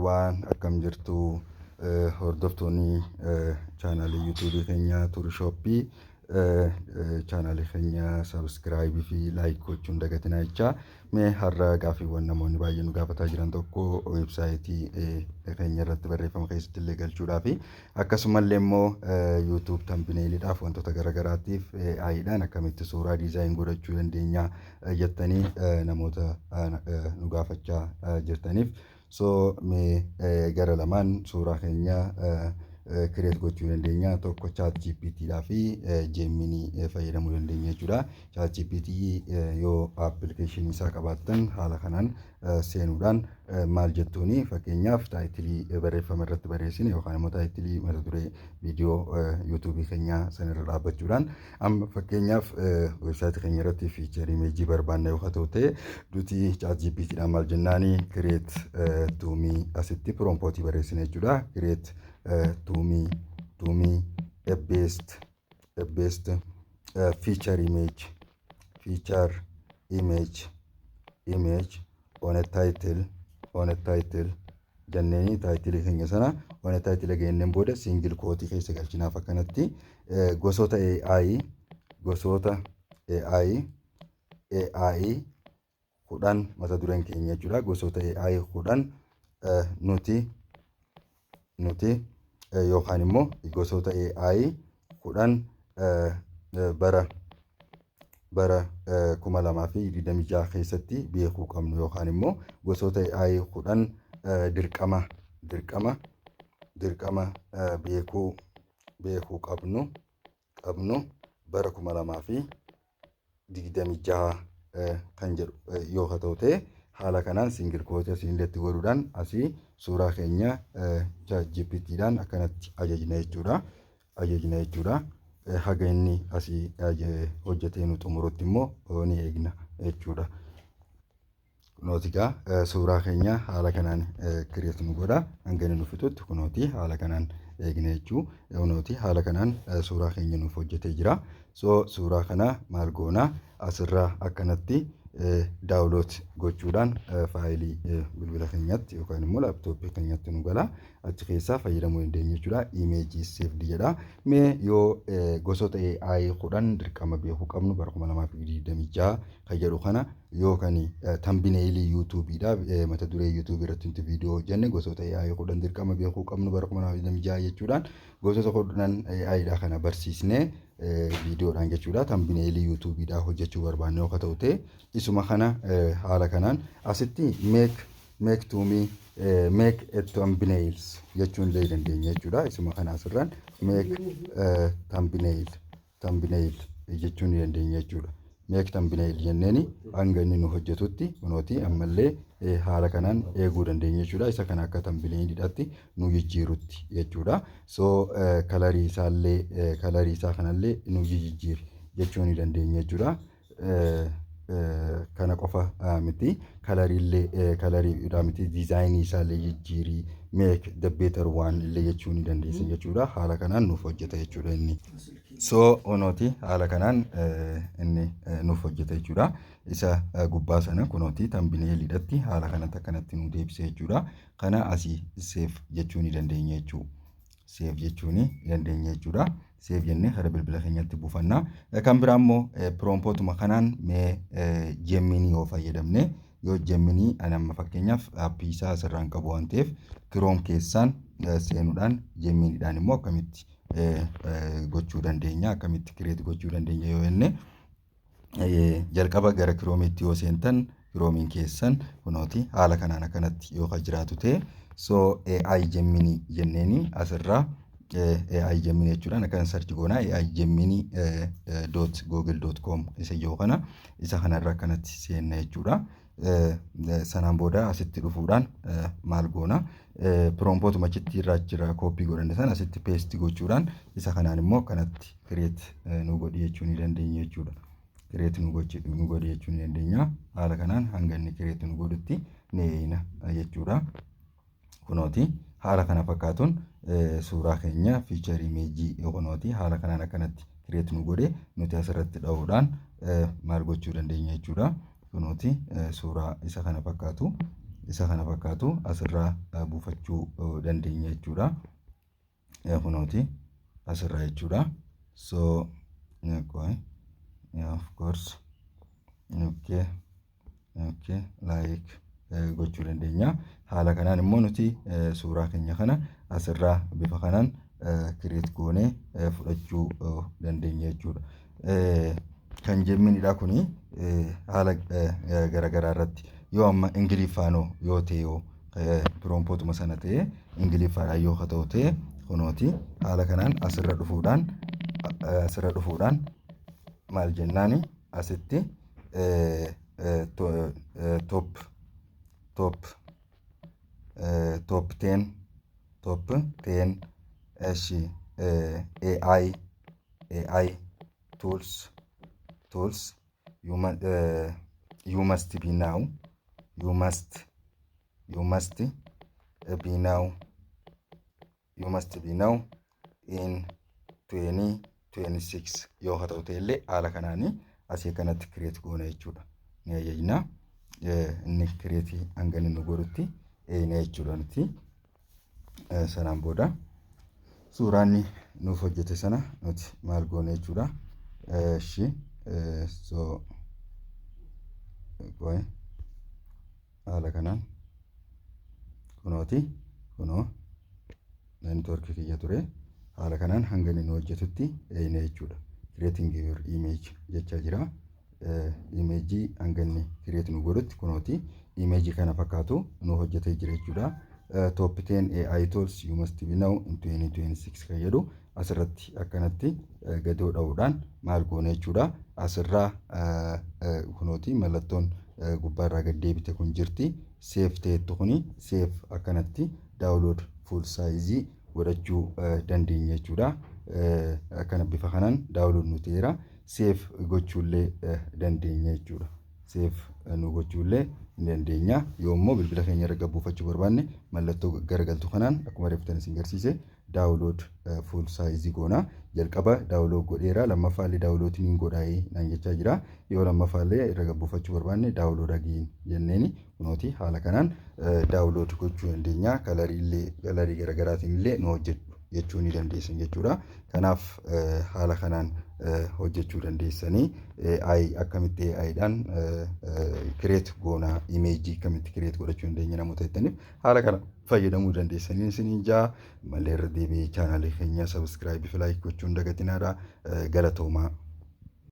Everyone, akkam jirtu? Hordoftoonni chaanaalii YouTubeii keenya Tuurishooppii, chaanaalii keenya subscribeii fi like gochuun dagatinaa jechaa, mee har'a gaaffiiwwan namoonni baay'een nu gaafataa jiran tokko websiteii keenya irratti barreeffama keessatti illee galchuudhaa fi akkasumallee immoo YouTube thumbnailiidhaaf, wantoota garaagaraatiif AIdhaan akkamitti suuraa design godhachuu dandeenya jettanii namoota nu gaafachaa jirtaniif, so mee gara lamaan suuraa keenya create gochuu dandeenya. Tokko Chat GPTdhaa fi Gemini fayyadamuu dandeenya jechuudha. Chat GPT yoo applicationii isaa qabaattan, haala kanaan seenuudhaan maal jettuuni? Fakkeenyaaf, titleii barreeffama irratti barreessine yookaan immoo titleii mata duree viidiyoo YouTubeii keenyaa sanarra dhaabbachuudhaan, amma fakkeenyaaf websiteii keenya irratti feature imageii barbaanna yoo ta'u ta'e, nuti Chat GPTdhaan maal jennaani? Create to me, asitti promptii barreessine jechuudha. Create to me a best feature image on a title jenneeni, titleii keenya sana on a title genneen booda single quoteii keessa galchinaaf akkanatti gosoota AI 10 mata dureen keenya jechuudha. Gosoota AI 10 nuti yookaan immoo gosoota AI 10 bara 2026 keessatti beekuu qabnu yookaan immoo gosoota AI 10 dirqama beekuu qabnu bara 2026 kan jedhu yoo haa ta'u ta'e, haala kanaan single quoteii asii illee godhuudhaan asii suuraa keenya GPTdhaan akkanatti ajajna jechuudha. Ajajna jechuudha. Haga inni asii hojjetee nu xumurutti immoo ni eegna jechuudha. Kunooti egaa suuraa keenya haala kanaan create nu godha. Hanga inni nu fixutti kunooti haala kanaan eegna jechuu. Kunooti haala kanaan suuraa keenya nuuf hojjetee jira. So suuraa kana maal goona? Asirraa akkanatti download gochuudhaan fileii bilbila keenyatti yookaan immoo laptopii keenyatti nu gala. Achi keessaa fayyadamuu dandeenya jechuudha. Imageii saved jedha. Mee yoo gosoota AI 10 dirqama beekuu qabnu bara 2026 kan jedhu kana yoo kan thumbnailii YouTubeiidha, mata duree YouTubeii irratti nuti viidiyoo hojjenne, gosoota AI 10 dirqama beekuu qabnu bara 2026 jechuudhaan gosoota 10 AIdha kana barsiisnee viidiyoodhaan jechuudha, thumbnailii YouTubeiidha hojjechuu barbaanne yoo ta'u ta'e, isuma kana haala kanaan asitti make to me, make a thumbnails jechuun illee dandeenya jechuudha. Isuma kana asirraan make thumbnail jechuu ni dandeenya jechuudha. Make thumbnail jenneeni hanga inni nu hojjetutti kunooti ammallee haala kanaan eeguu dandeenya jechuudha. Isa kana akka thumbnailiidhaatti nu jijjiirutti jechuudha. So colorii isaallee, colorii isaa kanallee nu jijjiiri jechuu ni dandeenya jechuudha. Kana qofa miti, coloriillee, coloriidha miti, designii isaallee jijjiirii, make the better one illee jechuu ni dandeessa jechuudha. Haala kanaan nuuf hojjeta jechuudha inni. So kunooti haala kanaan inni nuuf hojjeta jechuudha. Isa gubbaa sana kunooti thumbnailiidhatti haala kanatti akkanatti nu deebise jechuudha. Kana asii save jechuu ni dandeenya jechuudha. Save jechuu ni dandeenya jechuudha. Save jennee gara bilbila keenyatti buufanna. Kan biraa immoo promptuma kanaan mee Gemini yoo fayyadamne, yoo Gemini ani amma fakkeenyaaf appii isaa asirraan qabu waan ta'eef, Chrome keessaan seenuudhaan Geminiidhaan immoo akkamitti gochuu dandeenya, akkamitti create gochuu dandeenya yoo jenne, jalqaba gara Chromeitti yoo seentan, Chromeiin keessan kunooti haala kanaan akkanatti yoo kan jiraatu ta'e, so AI Gemini jenneeni asirraa AI Gemini jechuudhaan akkana search goonaa, AIGemini.google.com isa jiru kana, isa kanarra akkanatti seenna jechuudha. Sanaan booda asitti dhufuudhaan maal goona? Promptuma achitti irraa jira copy godhanne sana asitti paste gochuudhaan isa kanaan immoo akkanatti create nu godhi jechuu ni dandeenya jechuudha. Create nu godhi jechuu ni dandeenya. Haala kanaan hanga inni create nu godhutti ni eeyina jechuudha. Kunooti haala kana fakkaatuun suuraa keenya feature imageii kunooti haala kanaan akkanatti create nu godhe. Nuti asirratti dha'uudhaan maal gochuu dandeenya jechuudha. Kunooti suuraa isa kana fakkaatu Isa kana fakkaatu asirraa buufachuu dandeenya jechuudha. Kunooti asirraa jechuudha. So yeah, of course, okay, like gochuu dandeenya. Haala kanaan immoo nuti suuraa keenya kana asirraa bifa kanaan create goonee fudhachuu dandeenya jechuudha. Kan Geminidha kuni haala garaagaraa irratti yoo amma Ingiliffaanoo yoo ta'e, yoo promptuma sana ta'e Ingiliffaadhaan yoo haa ta'u ta'e, kunooti haala kanaan asirra dhufuudhaan maal jennaani, asitti top 10 እሺ AI tools you must be now you must be now you must be now in 2026 yoo haa ta'u ta'ellee, haala kanaanii asii kanatti create goona jechuudha. Ni ajajna, inni create hanga inni nu godhutti eeyina jechuudha nuti. Sanaan booda suuraan nuuf hojjete sana nuti maal goone jechuudha. Eshi, so qoy, haala kanaan kunooti, kunoo networkii kiyya ture. Haala kanaan hanga inni nu hojjetutti eeyina jechuudha. "Creating your image" jechaa jira. Imageii hanga inni create nu godhutti kunooti imageii kana fakkaatu nu hojjetee jira jechuudha. "Top 10 AI tools you must be know in 2026" kan jedhu asirratti akkanatti gadoo dha'uudhaan maal goone jechuudha. Asirraa kunooti mallattoon gubbaarraa gad deebite kun jirti. Save ta'ettu kuni save akkanatti download full size godhachuu dandeenya jechuudha. Akkana bifa kanaan download nu ta'eera. Save gochuullee dandeenya jechuudha. Save nu gochuullee ni dandeenya. Yoo immoo bilbila keenya irra buufachuu barbaanne, mallattoo garagaltu kanaan akkuma reeftan isin garsiise download full size goona. Jalqaba download godheera, lammaffaallee download niin godhaa'ee naan jechaa jira. Yoo lammaffaallee irra buufachuu barbaanne, download again jenneeni kunooti haala kanaan download gochuu dandeenya. Colorii illee, colorii garaagaraatiin illee nu hojjedhu jechuu ni dandeessan jechuudha. Kanaaf haala kanaan hojjechuu dandeessanii. AI akkamitti AIdhaan create goona, imageii akkamitti create godhachuu dandeenya namoota jettaniif, haala kana fayyadamuu dandeessanii isiniin jaa. Malee irra deebi'ee channelii keenya subscribe fi like gochuu hin dagatinaadha. Galatoomaa.